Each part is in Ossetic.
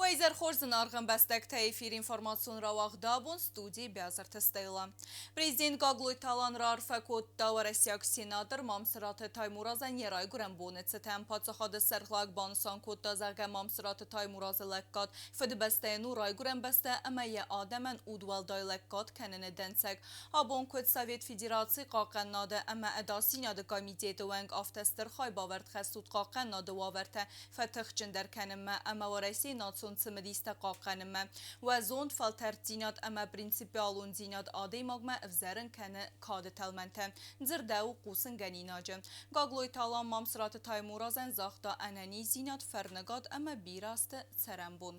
Уӕ изӕр хорз, зынаргъ ӕмбӕстӕгтӕ, эфир информацион рауагъд абон, студийы Бязырты Стелла. Президент Гаглойты Алан раарфӕ кодта уӕрӕсейаг сенатор Мамсыраты Таймуразӕн йӕ райгуырӕн боны цытӕн. Паддзахады сӕргълӕг банысан кодта, зӕгъгӕ, Мамсыраты Таймуразы лӕггад Фыдыбӕстӕйӕн у райгуырӕн бӕстӕ ӕмӕ йӕ адӕмӕн удуӕлдай лӕггад кӕныны дӕнцӕг. Абон куыд Совет Федерацийы хъахъхъӕнынады ӕмӕ ӕдасдзинады комитеты уӕнг, афтӕ стыр хайбавӕрд хӕссут хъахъхъӕнынады уавӕртӕ фӕтыхджындӕр кӕнынмӕ ӕмӕ Уӕрӕсейы национ цымыдистӕ хъахъхъӕнынмӕ. Уӕ зонд, фӕлтӕрддзинад ӕмӕ принципиалондзинад адӕймагмӕ ӕвзӕрын кӕны кады тӕлмӕнтӕ, дзырдӕуы хъусынгӕнинаджы. Гаглойты Алан Мамсыраты Таймуразӕн загъта ӕнӕниздзинад, фӕрныгад ӕмӕ бирӕ азты цӕрӕнбон.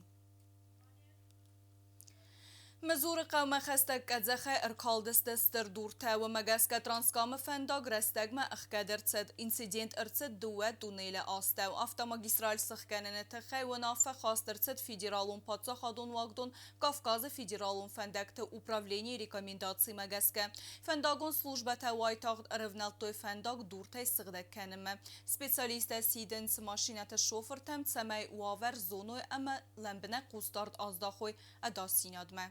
Мызуры хъӕумӕ хӕстӕг къӕдзӕхӕй ӕркалдысты стыр дуртӕ. Уымӕ гӕсгӕ Транскамы фӕндаг рӕстӕгмӕ ӕхгӕд ӕрцыд. Инцидент ӕрцыд дыууӕ туннелы астӕу. Автомагистраль сыхгӕныны тыххӕй уынаффӕ хаст ӕрцыд федералон паддзахадон уагдон Кавказы федералон фӕндӕгты управленийы рекомендацимӕ гӕсгӕ. Фӕндагон службӕтӕ уайтагъд ӕрӕвнӕлдтой фӕндаг дуртӕй сыгъдӕг кӕнынмӕ. Специалисттӕ сидынц машинӕты шофыртӕм, цӕмӕй уавӕр зоной ӕмӕ лӕмбынӕг хъусдард аздахой ӕдасдзинадмӕ.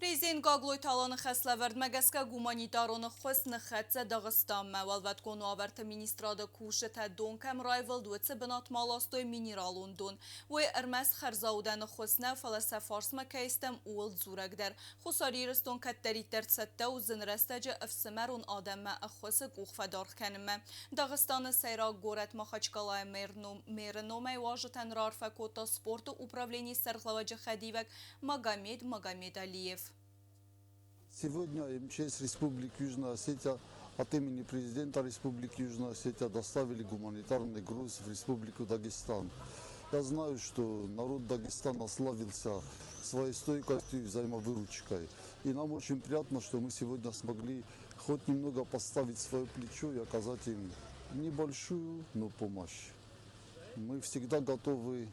Президент Гаглойты Аланы хӕслӕвӕрдмӕ гӕсгӕ гуманитарон ӕххуыс ныххӕццӕ Дагъистанмӕ. Уӕлвӕткон уавӕрты министрады кусджытӕ дон кӕм райвылд, уыцы бынатмӕ аластой минералон дон. Уый ӕрмӕст хӕрзаудӕн ӕххуыс нӕ, фӕлӕ сӕ фарсмӕ кӕй стӕм, ууыл дзурӕг дӕр. Хуссар Ирыстон кӕддӕриддӕр цӕттӕ у зын рӕстӕджы ӕфсымӕрон адӕммӕ ӕххуысы къух фӕдаргъ кӕнынмӕ. Дагъистаны сӕйраг горӕт Махачкалайы мэры номӕй уазджытӕн раарфӕ кодта спорты управленийы сӕргълӕууӕджы хӕдивӕг Магомед Магомедалиев. Сегодня МЧС Республики Южная Осетия от имени президента Республики Южная Осетия доставили гуманитарный груз в Республику Дагестан. Я знаю, что народ Дагестана славился своей стойкостью и взаимовыручкой. И нам очень приятно, что мы сегодня смогли хоть немного поставить свое плечо и оказать им небольшую, но помощь. Мы всегда готовы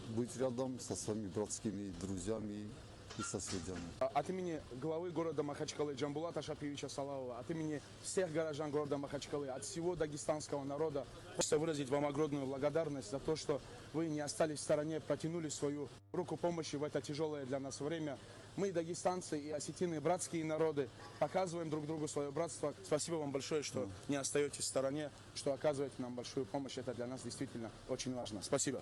быть рядом со своими братскими друзьями и соседями. От имени главы города Махачкалы Джамбулата Шапиевича Салавова, от имени всех горожан города Махачкалы, от всего дагестанского народа хочется выразить вам огромную благодарность за то, что вы не остались в стороне, протянули свою руку помощи в это тяжелое для нас время. Мы, дагестанцы и осетины, братские народы, показываем друг другу свое братство. Спасибо вам большое, что не остаетесь в стороне, что оказываете нам большую помощь. Это для нас действительно очень важно. Спасибо.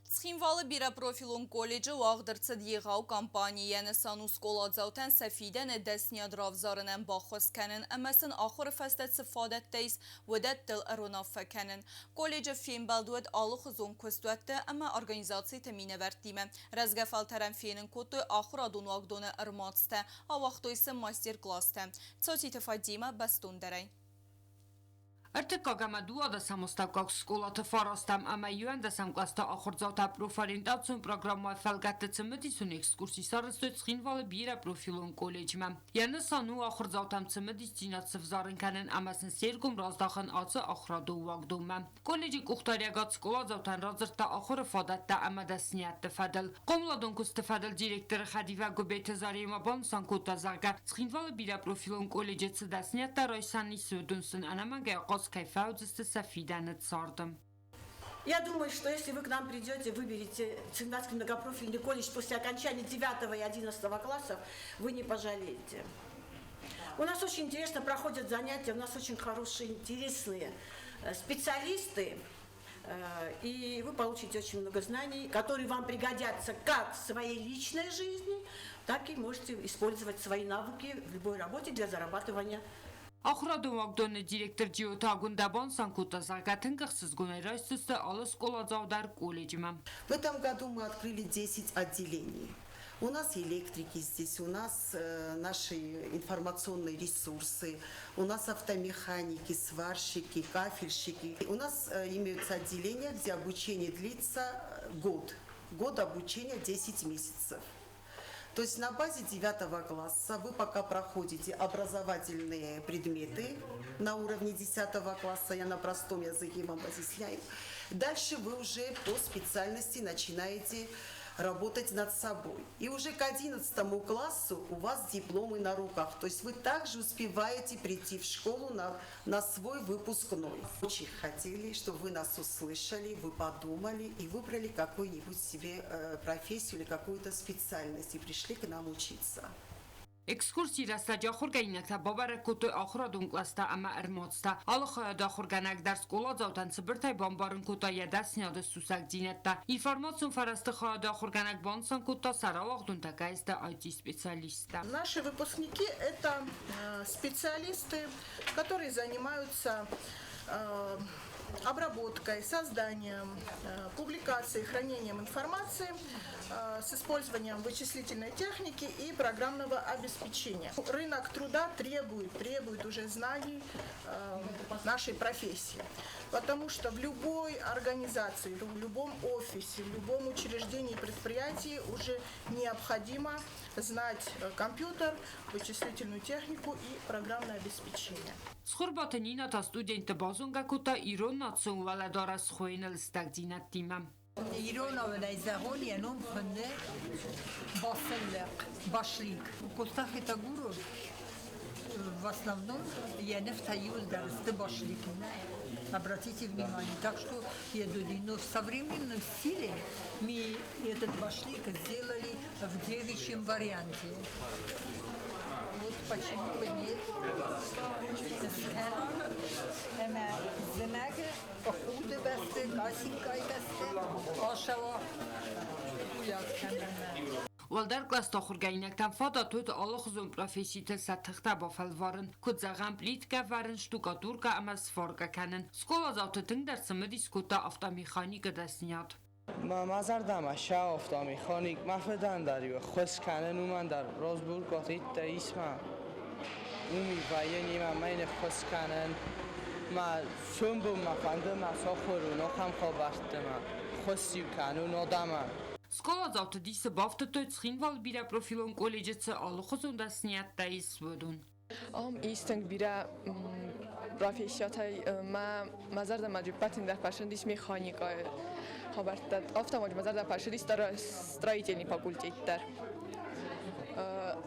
Цхинвалы бирӕпрофилон колледжы уагъд ӕрцыд егъау кампани. Йӕ нысан у скъоладзаутӕн сӕ фидӕны дӕсныйад равзарынӕн баххуыс кӕнын ӕмӕ сын ахуыры фӕстӕ цы фадӕттӕ ис, уыдӕттыл ӕруынаффӕ кӕнын. Колледжы фембӕлд уыд алыхуызон куыстуӕтты ӕмӕ организациты минӕвӕрттимӕ. Рӕзгӕ фӕлтӕрӕн фенын кодтой ахуырадон уагдоны ӕрмадзтӕ, ауагътой сын мастер-класстӕ. Цоциты Фадимӕ бӕстондӕрӕй. Ӕртыккаг ӕмӕ дыууадӕсӕм астӕуккаг скъолаты фарастӕм ӕмӕ иуӕндӕсӕм кълӕсты ахуырдзаутӕ профориентацион программӕйы фӕлгӕтты цымыдисон экскурси сарӕзтой Цхинвалы бирӕпрофилон колледжмӕ. Йӕ нысан у ахуырдзаутӕм цымыдисдзинад сывзарын кӕнын ӕмӕ сын се ргом раздахын ацы ахуырадон уагдонмӕ. Колледжы къухдариӕгад скъоладзаутӕн радзырдта ахуыры фадӕттӕ ӕмӕ дӕсниӕдты фӕдыл. Хъомыладон куысты фӕдыл директоры хӕдивӕг Гуыбеты Заремӕ банысан кодта, зӕгъгӕ, Цхинвалы бирӕпрофилон колледжы цы дӕсниӕдтӕ райсӕн ис, уыдон сын ӕнӕмӕнгӕй ахъаз кӕй фӕуыдзысты сӕ фидӕны царды. Я думаю, что если вы к нам придете, выберете Цхинвальский многопрофильный колледж после окончания 9 и 11 классов, вы не пожалеете. У нас очень интересно проходят занятия, у нас очень хорошие, интересные специалисты, и вы получите очень много знаний, которые вам пригодятся как в своей личной жизни, так и можете использовать свои навыки в любой работе для зарабатывания. Ахуырадон уагдоны директор Джиоты Агуындӕ банысан кодта, зӕгъгӕ, тынг ӕхсызгонӕй райсдзысты алы скъоладзау дӕр колледжмӕ. В этом году мы открыли 10 отделений. У нас электрики здесь, у нас наши информационные ресурсы, у нас автомеханики, сварщики, кафельщики. У нас имеются отделения, где обучение длится год. Год обучения 10 месяцев. То есть на базе 9 класса вы пока проходите образовательные предметы на уровне 10 класса, я на простом языке вам объясняю. Дальше вы уже по специальности начинаете работать над собой. И уже к 11 классу у вас дипломы на руках. То есть вы также успеваете прийти в школу на свой выпускной. Очень хотели, чтобы вы нас услышали, вы подумали и выбрали какую-нибудь себе профессию или какую-то специальность и пришли к нам учиться. Экскурсийы рӕстӕджы ахуыргӕнинӕгтӕ бабӕрӕг кодтой ахуырадон кълӕстӕ ӕмӕ ӕрмадзтӕ. Алы хайады ахуыргӕнӕг дӕр скъоладзаутӕн цыбыртӕй бамбарын кодта йӕ дӕсныйады сусӕгдзинӕдтӕ. Информацион фӕрӕзты хайады ахуыргӕнӕг банысан кодта, сӕ рауагъдонтӕ кӕй сты IT-специалисттӕ. Наши выпускники – это специалисты, которые занимаются обработкой, созданием, публикацией, хранением информации с использованием вычислительной техники и программного обеспечения. Рынок труда требует уже знаний нашей профессии, потому что в любой организации, в любом офисе, в любом учреждении, предприятии уже необходимо знать компьютер, вычислительную технику и программное обеспечение. Цхуырбаты Нинӕ та студентты базонгӕ кодта ирон национ уӕлӕдарӕс хуыйыны лыстӕгдзинӕдтимӕ. Иронау ӕй зӕгъон, йӕ ном хуыны Басылыхъ, башлик. Коста Хетагуров в основном йӕ нывтӕ иууылдӕр сты башликимӕ. Обратите внимание. Так что я думаю, но в современном стиле мы этот башлик сделали в девичьем варианте. Вот почему бы нет. Ӕмӕ зымӕгы худы бӕсты, касинкайы бӕсты ашауа улӕфт кӕнынмӕ. Уӕлдӕр кълӕсты ахуыргӕнинӕгтӕн фадат уыд алыхуызон професситыл сӕ тыхтӕ бафӕлварын, куыд зӕгъӕм, плиткӕ вӕрын, штукатуркӕ ӕмӕ сваркӕ кӕнын. Скъоладзауты тынгдӕр цымыдис кодта автомеханикы дӕсныйад. Мӕ зӕрдӕмӕ сӕ автомеханик, мӕ фыдӕн дӕр-иу ӕххуыс кӕнын, уымӕн дӕр разбуркъатитӕ ис ма. Уым вӕййын имӕ мӕ йын ӕххуыс кӕнын. Мӕ сомбон мӕ фӕнды мӕ сахуыр уын ахӕм хабӕртты мӕ ххуыс-иу кӕнон адӕмӕн. Скъоладзауты дисы бафтыдтой Цхинвалы бирӕпрофилон колледжы цы алыхуызон дӕсныйӕдтӕ ис, уыдон. Ам ис тынг бирӕ профессиятӕй. Мӕ зӕрдӕмӕ ӕппӕтӕн фӕзындис механикӕйы хабӕрттӕ. Афтӕ ма мӕ зӕрдӕ фӕзындис строительный факультет дӕр.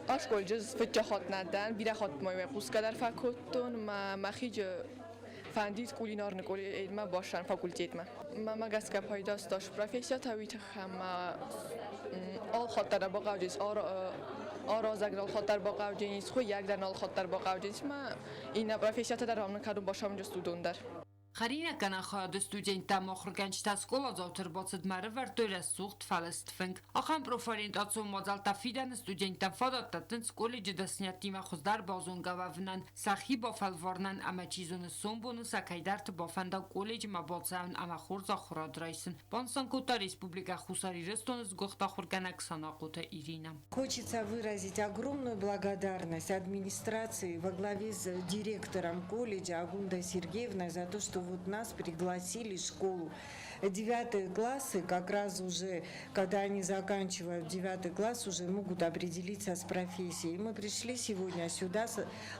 Ас колледжы фыццаг хатт нӕ дӕн, бирӕ хатт ма хъусгӕ дӕр фӕкодтон. Мӕхи фӕндид кулинарный колледжмӕ бацӕуын факультетмӕ. Мӕнмӕ гӕсгӕ пайда стас профессиятӕ уый тыххӕй ӕмӕ алхатт дӕр бахъӕудзӕнис аразӕг дӕр алхатт дӕр бахъӕудзӕнис, хуыйӕг дӕр алхатт дӕр бахъӕудзӕнис ӕмӕ иннӕ профессиятӕ дӕр ам кӕдон бацамындзысты уыдон дӕр. Хӕринаггӕнӕн хайады студенттӕ ӕмӕ ахуыргӕнджытӕ скъоладзауты ӕрбацыдмӕ ӕрӕвӕрдтой рӕсугъд фӕлыст фынг. Ахӕм профориентацион мадзӕлттӕ фидӕны студенттӕн фадат дӕттынц колледжы дӕсныйӕдтимӕ хуыздӕр базонгӕ уӕвынӕн, сӕхи бафӕлварынӕн ӕмӕ чи зоны сомбоны сӕ кӕйдӕрты бафӕнда колледжмӕ бацӕуын ӕмӕ хорз ахуырад райсын, банысан кодта Республикӕ Хуссар Ирыстоны сгуыхт ахуыргӕнӕг Санахъоты Иринӕ. Хочется выразить огромную благодарность администрации во главе с директором колледжа Агундой Сергеевной за то, что вот нас пригласили в школу. Девятые классы, как раз уже, когда они заканчивают девятый класс, уже могут определиться с профессией. Мы пришли сегодня сюда,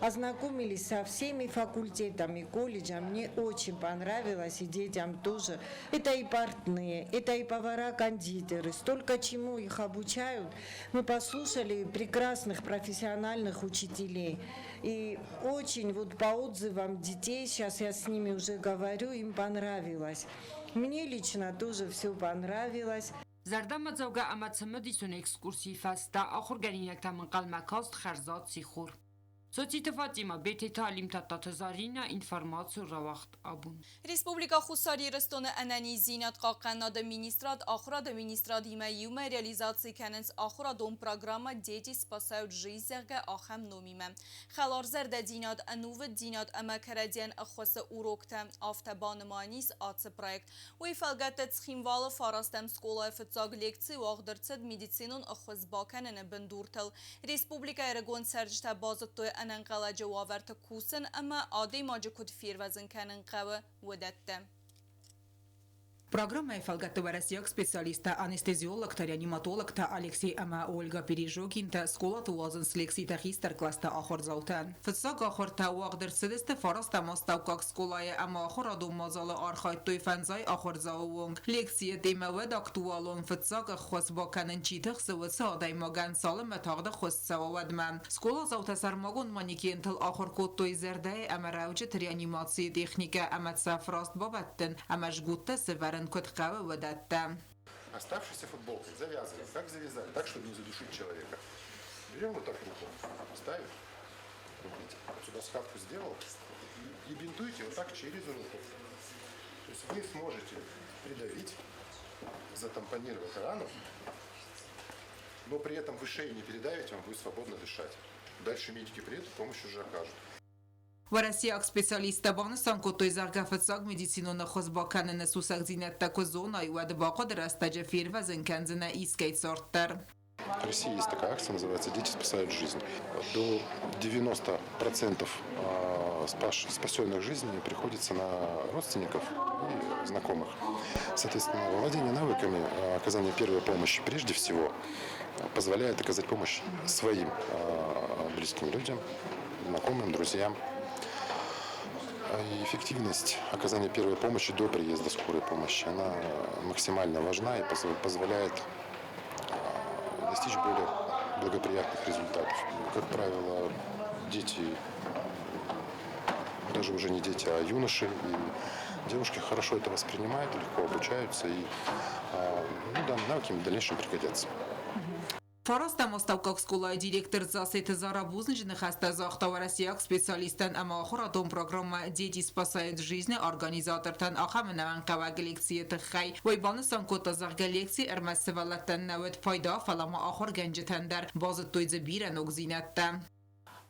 ознакомились со всеми факультетами колледжа. Мне очень понравилось, и детям тоже. Это и портные, это и повара-кондитеры. Столько чему их обучают. Мы послушали прекрасных профессиональных учителей. И очень вот по отзывам детей, сейчас я с ними уже говорю, им понравилось. Мне лично тоже все понравилось. Зӕрдӕмӕдзӕугӕ ӕмӕ цымыдисон экскурсийы фӕстӕ ахуыргӕнинӕгтӕм ӕнхъӕлмӕ каст хӕрзад сихор. Цоциты Фатима, Бететы Алим, Тадтаты Заринӕ, информацион рауагъд Абон. Республикӕ Хуссар Ирыстоны Ӕнӕниздзинад хъахъхъӕнынады министрад Ахуырады министрадимӕ иумӕ реализаци кӕнынц ахуырадон программӕ «Дети спасают жизнь», зӕгъгӕ, ахӕм номимӕ. Хӕларзӕрдӕдзинад, ӕнувыддзинад ӕмӕ кӕрӕдзийӕн ӕххуысы уроктӕ, афтӕ банымайӕн ис ацы проект. Уый фӕлгӕтты Цхинвалы фарастӕм скъолайы фыццаг лекци уагъд ӕрцыд медицинон ӕххуыс бакӕныны бындуртыл. Республикӕйы ӕрыгон цӕрджытӕ базыдтой ӕнӕнхъӕлӕджы уавӕрты кусын ӕмӕ адӕймаджы куыд фервӕзын кӕнын хъӕуы, уыдӕттӕ. Программӕйы фӕлгӕтты уӕрӕсейаг специалисттӕ, анестезиологтӕ, реаниматологтӕ Алексей ӕмӕ Ольга Пережогинтӕ скъолаты уадзынц лекцитӕ хистӕр кълӕсты ахуырдзаутӕн. Фыццаг ахуыртӕ уагъд ӕрцыдысты фарӕстӕм астӕуккаг скъолайы ӕмӕ ахуырадон мадзалы архайдтой фӕндзай ахуырдзауы онг. Лекцийы темӕ уӕд актуалон фыццаг ӕххуыс бакӕнын чи тыхсы, уыцы адӕймагӕн цалынмӕ тагъд ӕххуыс цӕуа, уӕдмӕ. Скъоладзаутӕ сӕрмагонд манекентыл ахуыр кодтой зӕрдӕйы ӕмӕ рӕуджыты реанимацийы техникӕ ӕмӕ цӕф раст бабӕттын ӕмӕ жгуттӕ сӕвӕрын куыд хъӕуы, уыдӕттӕ. Оставшейся футболкой завязываем. Как завязали? Так, чтобы не задушить человека. Берем вот так руку, ставим. Вот сюда схватку сделал. И бинтуете вот так через руку. То есть вы сможете придавить, затампонировать рану, но при этом вы шею не передавите, он будет свободно дышать. Дальше медики приедут, помощь уже окажут. Уӕрӕсейаг специалисттӕ банысан кодтой, зӕгъгӕ, фыццаг медицинон ӕххуыс бакӕныны сусӕгдзинӕдтӕ куы зонай, уӕд бахъуыды рӕстӕджы фервӕзын кӕндзынӕ искӕй цард дӕр. В России есть такая акция, называется «Дети спасают жизнь». До 90% спасенных жизней приходится на родственников и знакомых. Соответственно, владение навыками оказания первой помощи прежде всего позволяет оказать помощь своим близким людям, знакомым, друзьям. И эффективность оказания первой помощи до приезда скорой помощи, она максимально важна и позволяет достичь более благоприятных результатов. Как правило, дети, даже уже не дети, а юноши и девушки хорошо это воспринимают, легко обучаются и, ну, данные навыки им в дальнейшем пригодятся. Фарастӕм астӕуккаг скъолайы директор Зассеты Зара бузныджы ныхӕстӕ загъта уӕрӕсейаг специалисттӕн ӕмӕ ахуырадон программӕ «Дети спасают жизни» организатортӕн ахӕм ӕнӕмӕнгхъӕуӕг лекцийы тыххӕй. Уый банысан кодта, зӕгъгӕ, лекци ӕрмӕст сывӕллӕттӕн нӕ уыд пайда, фӕлӕ ма ахуыргӕнджытӕн дӕр. Базыдтой дзы бирӕ ногдзинӕдтӕ.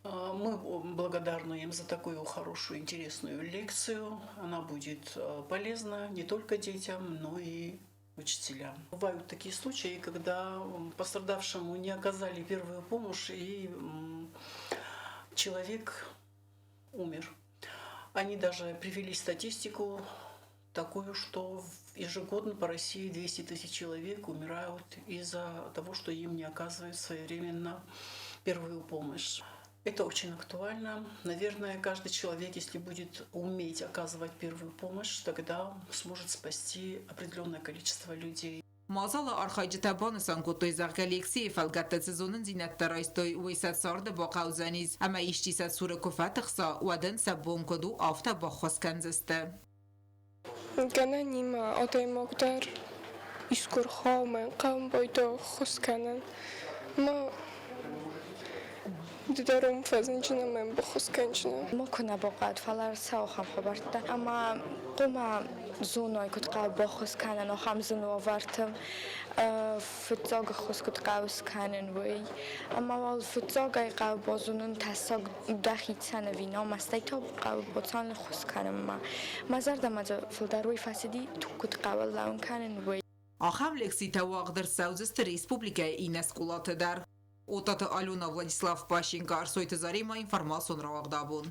Мы благодарны им за такую хорошую, интересную лекцию. Она будет полезна не только детям, но и учителям. Бывают такие случаи, когда пострадавшему не оказали первую помощь, и человек умер. Они даже привели статистику такую, что ежегодно по России 200 тысяч человек умирают из-за того, что им не оказывают своевременно первую помощь. Это очень актуально. Наверное, каждый человек, если будет уметь оказывать первую помощь, тогда сможет спасти определенное количество людей. Мадзалы архайджытӕ банысан кодтой, зӕгъгӕ, лекцийы фӕлгӕтты цы зонындзинӕдтӕ райстой, уый сӕ царды бахъӕудзӕнис ӕмӕ исчи сӕ цуры куы фӕтыхса, уӕд ын сӕ бон куыд у, афтӕ баххуыс кӕндзысты. Гӕнӕн има адӕймаг дӕр искурха ӕмӕ хъӕумбайдӕ ӕххуыс кӕнын. Ма ды дӕр уым фӕзынджын ӕмӕ баххуыс кӕнджынӕ. Ма куы нӕ бахъуад, фӕлӕ ӕрцӕуы ахӕм хабӕрттӕ. Ӕмӕ хъуамӕ зоной, куыд хъӕуы баххуыс кӕнын ахӕм зын уавӕрты. Фыццаг ӕххуыс куыд хъӕуы скӕнын, уый. Ӕмӕ уал фыццагӕй хъӕуы базонын тӕссаг дӕхицӕн ӕви нӕ, мастӕй та хъӕуы боцан ӕххуыс кӕнынмӕ. Мӕ зӕрдӕмӕ дзы фылдӕр уый фӕцыди, туг куыд хъӕуы лӕууын кӕнын, уый. Ахӕм лекцитӕ уагъд ӕрцӕудзысты республикӕйы иннӕ скъолаты дӕр. Отаты Алена, Владислав Пащенко, Ӕрсойты Заремӕ, информацион рауагъд абон.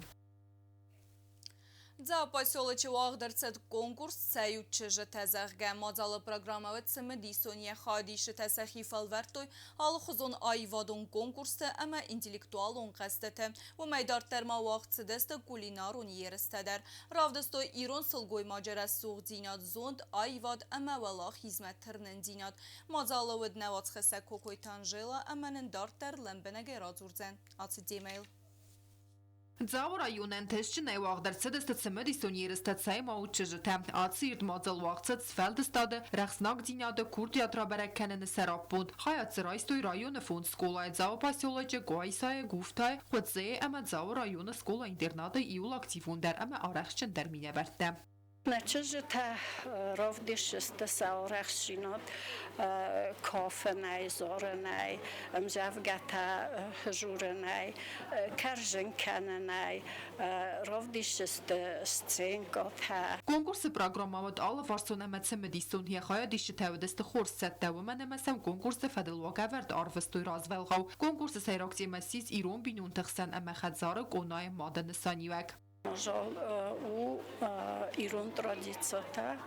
Дзауы поселочы уагъд ӕрцыд конкурс «Цӕйут чызджытӕ», зӕгъгӕ, мадзалы программӕ уыд цымыдисон, йӕ хайадисджытӕ сӕхи фӕлвӕрдтой алыхуызон аивадон конкурсты ӕмӕ интеллектуалон хъӕзтыты. Уымӕй дарддӕр ма уагъд цыдысты кулинарон ерыстӕ дӕр. Равдыстой ирон сылгоймаджы рӕсугъддзинад, зонд, аивад ӕмӕ уӕлахизмӕ тырнындзинад. Мадзалы уыд нӕ уацхӕссӕг Кокойты Анжела ӕмӕ нын дарддӕр лӕмбынӕгӕй радзурдзӕн ацы темӕйыл. Дзауы районӕн тӕсчъынӕй уагъд ӕрцыдысты цымыдисон ерыстӕ Цӕйма у чызджытӕ. Ацы ирд мадзал уагъд цыд сфӕлдыстады, рӕхснагдзинады, курдиат рабӕрӕг кӕныны сӕраппонд. Хайад дзы райстой районы фондз скъолайы Дзауы поселочы, Къуайсайы, Гуфтайы, Хуыцъейы ӕмӕ Дзауы районы скъола-интернаты иууыл активондӕр ӕмӕ арӕхстджындӕр минӕвӕрттӕ. Нӕ чызджытӕ равдисдзысты сӕ арӕхстдзинад кафынӕй, зарынӕй, ӕмдзӕвгӕтӕ дзурынӕй, кӕрзын кӕнынӕй, равдисдзысты сценкӕтӕ. Конкурсы программӕ уыд алыварсон ӕмӕ цымыдисон. Йӕ хайадисджытӕ уыдысты хорз цӕттӕ, уымӕн ӕмӕ сӕм конкурсы фӕдыл уагӕвӕрд арвыстой развӕлгъау. Конкурсы сӕйраг темӕ ссис ирон бинонты хсӕн ӕмӕ хӕдзары къонайы мады нысаниуӕг. Мадзал у ирон традицитӕ,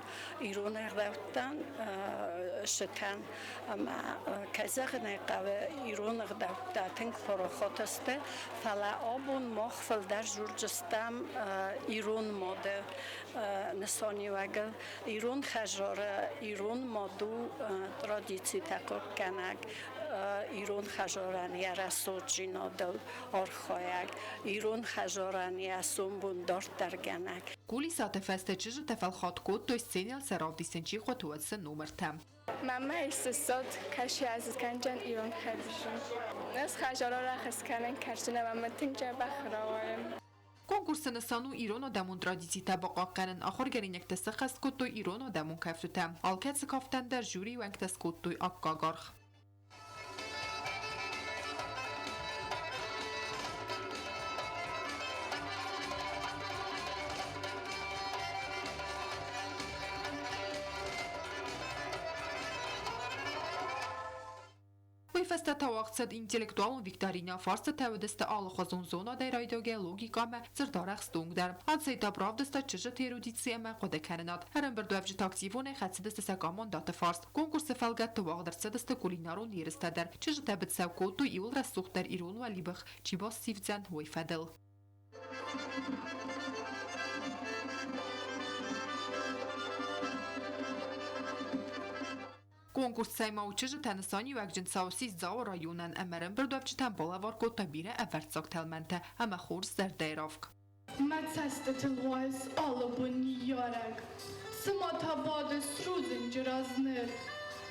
ирон ӕгъдӕуттӕн цытӕн ӕмӕ, кӕй зӕгъын ӕй хъӕуы, ирон ӕгъдӕуттӕ тынг парахат сты, фӕлӕ абон мах фылдӕр дзурдзыстӕм ирон мады нысаниуӕгыл. Ирон хӕдзары ирон мад у традицитӕ хъахъхъӕнӕг, ирон хӕдзарӕн йӕ рӕсугъддзинадыл архайӕг, ирон хӕдзарӕн йӕ сомбон дарддӕргӕнӕг. Кулисаты фӕстӕ чызджытӕ фӕлхатт кодтой сценӕйыл сӕ равдисӕн чи хъуыд, уӕд сӕ номыртӕ. Мамӕ исысод кӕси азкӕнджын ирон хӕдзары. Ӕз хӕдзары рахӕсгӕнӕн кӕрдзын ӕмӕ мын тынг дзӕбӕх рауайы. Конкурсы нысан у ирон адӕмон традицитӕ бахъахъхъӕнын. Ахуыргӕнинӕгтӕ сӕххӕст кодтой ирон адӕмон кӕфтытӕ. Алкӕцы кафтӕн дӕр жюрийы уӕнгтӕ скодтой аккаг аргъ. Уый фӕстӕ та уагъд цыд интеллектуалон викторинӕ, фарстытӕ уыдысты алыхуызон зонадӕй райдайгӕ логикӕмӕ, дзырдарӕхст онг дӕр. Ацы этап равдыста чызджыты эрудици ӕмӕ хъуыдыкӕнынад. Ӕрӕмбырдуӕвджытӕ активонӕй хӕцыдысты сӕ командӕты фарс. Конкурсы фӕлгӕтты уагъд ӕрцыдысты кулинарон ерыстӕ дӕр. Чызджытӕ быцӕу кодтой иуыл рӕсугъддӕр ирон уӕлибӕх чи бассивдзӕн, уый фӕдыл. Конкурс Цӕй-ма у чызджытӕ нысаниуӕгджын цау ссис Дзауы районӕн ӕмӕ ӕрӕмбырдуӕвджытӕн балӕвар кодта бирӕ ӕвӕрццаг тӕлмӕнтӕ ӕмӕ хорз зӕрдӕйы равг. Мӕ цӕстытыл уайыс алы бон ныййарӕг, Цыма та бадыс рудзынджы раз ныр.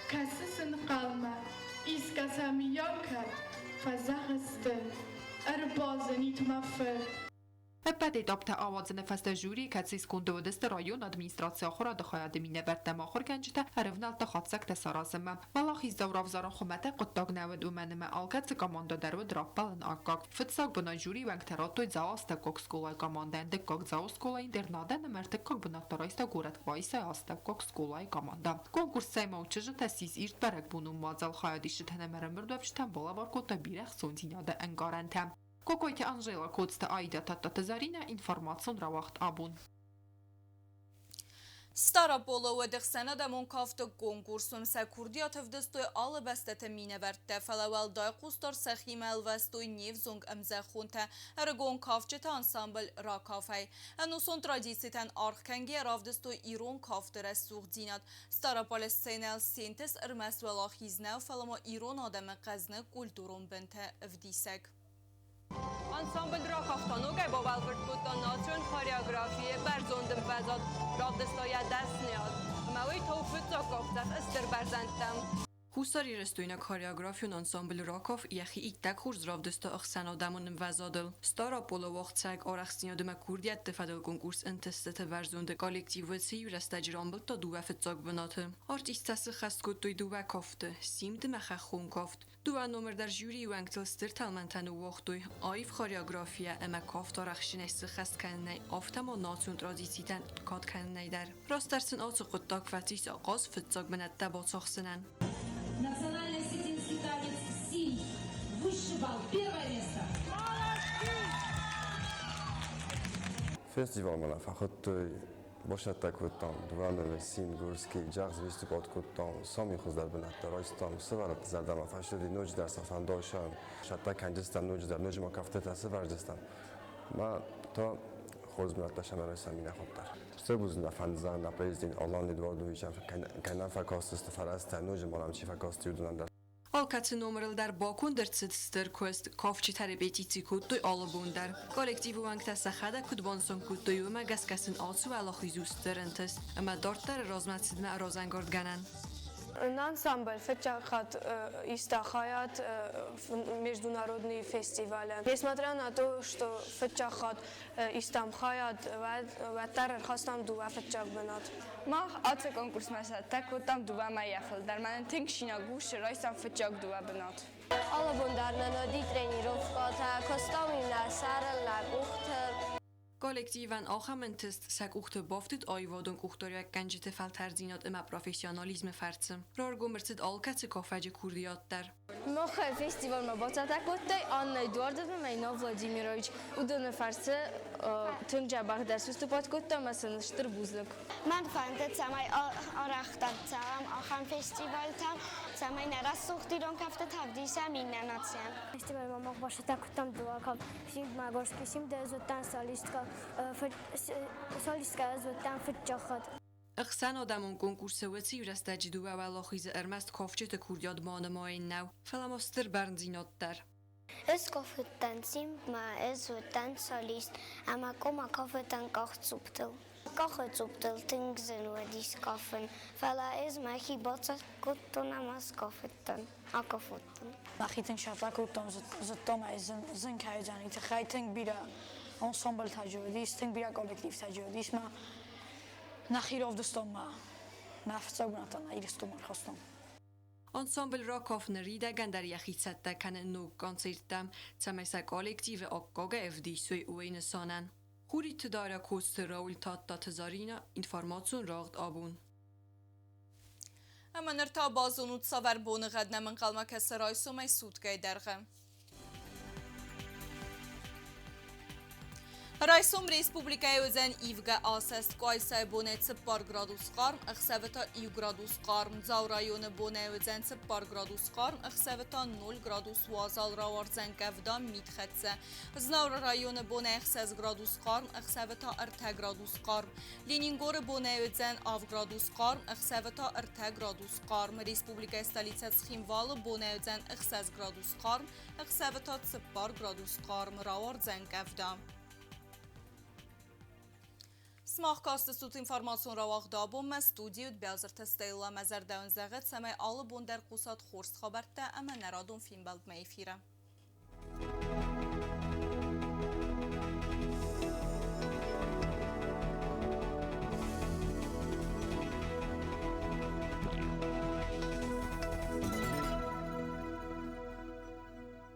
Кӕсыс ӕнхъӕлмӕ, исгӕ сӕ мыййаг кӕд Фӕзӕгъыс ды, ӕрбазынид мӕ фырт. Ӕппӕт этаптӕ ауадзыны фӕстӕ жюри, кӕцы сконды уыдысты районы администрацийы ахуырады хайады минӕвӕрттӕ ӕмӕ ахуыргӕнджытӕ, ӕрӕвнӕлдта хатдзӕгтӕ саразынмӕ. Уӕлахиздзау равзарын хуымӕтӕг хъуыддаг нӕ уыд, уымӕн ӕмӕ алкӕцы командӕ дӕр уыд раппӕлын аккаг. Фыццаг бынат жюрийы уӕнгтӕ радтой Дзауы астӕуккаг скъолайы командӕйӕн, дыккаг Дзауы скъолайы интернатӕн ӕмӕ ӕртыккаг бынат та райста горӕт Къуайсайы астӕуккаг скъолайы командӕ. Конкурс Цӕй-ма у чызджытӕ ссис ирд бӕрӕгбонон мадзал хайадисджытӕн ӕмӕ ӕрӕмбырдуӕвджытӕн балӕвар кодта бирӕ ӕхцондзинады ӕнкъарӕнтӕ. Кокойты Анжела, Коцты Аидӕ, Тадтаты Заринӕ, информацион рауагъд абон. Стъараполы уӕд ӕхсӕнадӕмон кафты конкурс, уым сӕ курдиат ӕвдыстой алы бӕстӕты минӕвӕрттӕ, фӕлӕ уӕлдай хъусдард сӕхимӕ ӕлвӕстой не взонг ӕмзӕххонтӕ, ӕрыгон кафджыты ансамбль «Ракафӕй». Ӕнусон традицитӕн аргъ кӕнгӕйӕ равдыстой ирон кафты рӕсугъддзинад. Стъараполы сценӕйыл синтез ӕрмӕст уӕлахиз нӕу, фӕлӕ ма ирон адӕмы хъӕзныг культурон бынтӕ ӕвдисӕг. Ансамбль ракафта ногӕй бабӕлвырд кодта национ хореографийы бӕрзонд ӕмвӕзад, равдыста йӕ дӕсныйад. Ӕмӕ уый та у фыццаг къахдзӕф стыр бӕрзӕндтӕм. Хуссарирыстойнаг хореографион ансамбль «Раков» йӕхи иттӕг хорз равдыста ӕхсӕнадӕмон ӕмвӕзадыл. Стъараполы уагъдцӕуӕг арӕхстдзинад ӕмӕ курдиӕтты фӕдыл конкурс ӕнтыстыты бӕрзонд коллективы цы иу рӕстӕджы рамбылдта дыууӕ фыццаг бынаты. Артисттӕ сыххӕст кодтой дыууӕ кафты – симд ӕмӕ хӕххон кафт. Дыууӕ номыр дӕр жюрийы уӕнгтыл стыр тӕлмӕнтӕ ныууагътой аив хореографийӕ ӕмӕ кафт арӕхстджынӕй сыххӕст кӕнынӕй, афтӕ ма национ традицитӕн кад кӕнынӕй дӕр. Растдӕр сын ацы хъуыддаг фӕцис ахъаз фыццаг бынӕттӕ бацахсынӕн. Национальный осетинский танец «Синь». Высший балл. Первое место. Фестивалмӕ нӕ фӕхуыдтой, бацӕттӕ кодтам дыууӕ Сингурский джаз выступать кодтам, сами хуыздӕр бынӕттӕ райстам, сывӕллӕтты зӕрдӕмӕ фӕсыди, ноджыдӕр сӕ фӕндон сӕттӕ кӕнджыстӕм, ноджыдӕр ноджы ма кӕфтытӕ сывӕрдзыстӕм. Мӕ та хорз бынӕттӕ сӕм райсӕм минӕхуыддӕр. Стыр бузныг нӕ фӕндзӕн нӕ президент Алан Эдуардовичӕн, кӕй нӕм фӕкастысты фӕрӕзтӕ, ноджы ма нӕм чи фӕкасти, уыдонӕн дӕр. Алкӕцы номырыл дӕр баконд ӕрцыд стыр куыст, кафджытӕ репетици кодтой алы бон дӕр. Коллективы уӕнгтӕ сӕхӕдӕг куыд банысан кодтой, уымӕ гӕсгӕ сын ацы уӕлахиз у стыр ӕнтыст ӕмӕ дарддӕры размӕцыдмӕ разӕнгардгӕнӕн. Ансамбль фыццаг хатт иста хайад международный фестивале. Несмотря на то, что фыццаг хатт истам хайад, уӕддӕр ӕрхастам дыууӕ фыццаг бынат. Мах ацы конкурсмӕ цӕттӕ кодтам дыууӕ мӕйӕ фылдӕр. Мӕнӕн тынг шинаг у, райстам фыццаг дыууӕ бынат. Алы бон дӕр нын уыди тренировкӕтӕ, куыстам-иу нӕ сӕрыл, нӕ къухты. Коллективӕн ахӕм ӕнтыст сӕ къухты бафтыд аивадон къухдариуӕггӕнджыты фӕлтӕрддзинад ӕмӕ профессионализмы фӕрцы. Раргом ӕрцыд алкӕцы кафӕджы курдиат дӕр. Мах фестивалмӕ бацӕттӕ кодтой Анна Эдуардовна ӕмӕ Инал Владимирович. Уыдоны фӕрцы Тынг дзӕбӕх дӕр выступать кодта ӕмӕ сын стыр бузныг. Мӕн фӕнды, цӕмӕй арӕхдӕр цӕуӕм ахӕм фестивальтӕм, цӕмӕй нӕ рӕсугъд ирон кӕфтытӕ ӕвдисӕм иннӕ нацийӕн. Фестивальмӕ мах бацӕттӕ кодтам дыууӕ кафт. Симд Магорский симд ӕз уыдтӕн солисткӕ, солисткӕ ӕз уыдтӕн фыццаг хатт. Ӕхсӕнадӕмон конкурсы уыцы рӕстӕджы дыууӕ уӕлахизы ӕрмӕст кафджыты курдиат банымайын нӕу, фӕлӕ ма стыр бӕрндзинад дӕр. Ӕз кафыдтӕн симдмӕ, ӕз уыдтӕн солист ӕмӕ къома кафыдтӕн къахдзуптыл. Къахыцъуптыл тынг зын уыдис кафын, фӕлӕ ӕз мӕхи бацӕттӕ кодтон ӕмӕ скафыдтӕн, акафыдтӕн. Мӕхи тынг сӕттӕ кодтон, зыдтон ӕй, зын кӕй уыдзӕни, тыххӕй тынг бирӕ ансамблтӕ уыдис, тынг бирӕ коллективтӕ уыдис мӕ нӕхи равдыстон мӕ мӕ фыццаг бынатӕн нӕ Ирыстонмӕ ӕрхастон. Ансамбль Раков ныридӕгӕн дӕр йӕхи цӕттӕ кӕны ног концерттӕм, цӕмӕй сӕ коллективы аккагӕй ӕвдисой уый нысанӕн. Хуриты Дарья Коцты Рауль Тадтаты Заринӕ, информацион рагъд абон. Ӕмӕ ныр та базонут, цавӕр боныгъӕд нӕм ӕнхъӕлмӕ кӕсы райсомӕй суткӕйы дӕргъы. Райсом республикӕйы уыдзӕн ивгӕ асӕст Къуайсайы бонӕй 4 градус хъарм, ӕхсӕвы та 1 градус хъарм. Дзау районы бонӕй уыдзӕн 4 градус хъарм, ӕхсӕвы та 0 градус уазал рауардзӕн къӕвда мидхӕццӕ. Знауыры районы бонӕй 6 градус хъарм, ӕхсӕвы та 3 градус хъарм. Ленингоры бонӕй уыдзӕн 7 градус хъарм, ӕхсӕвы та 3 градус хъарм. Республикӕйы столицӕ Цхинвалы бонӕй уыдзӕн 6 градус хъарм, ӕхсӕвы та 4 градус хъарм, рауардзӕн къӕвда. Сымах кастыстут информацион рауагъды абонмӕ студийы уыд Бязырты Стелла. Мӕ зӕрдӕ уын зӕгъы, цӕмӕй алы бон дӕр хъусат хорз хабӕрттӕ ӕмӕ нӕ радон фембӕлдмӕ эфиры.